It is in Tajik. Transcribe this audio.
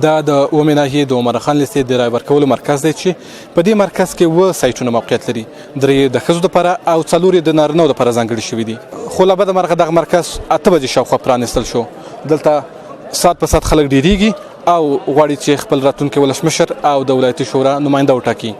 دا د اومې ناحیې د عمرخان لیسې د رای ورکولو مرکز دی چې په دې مرکز کې اووه سایټونه موقعیت لري. درې یې د ښځو لپاره او څلور یې د نارینهو لپاره ځانګړي شوي دي. خو له بده مرغه دغه مرکز 8 بجې شاوخوا پرانیستل شو. دلته ساعت په ساعت خلک ډیریږي او غواړي چې خپل راتلونکی ولسمشر او د ولایتي شورا نماینده وټاکي.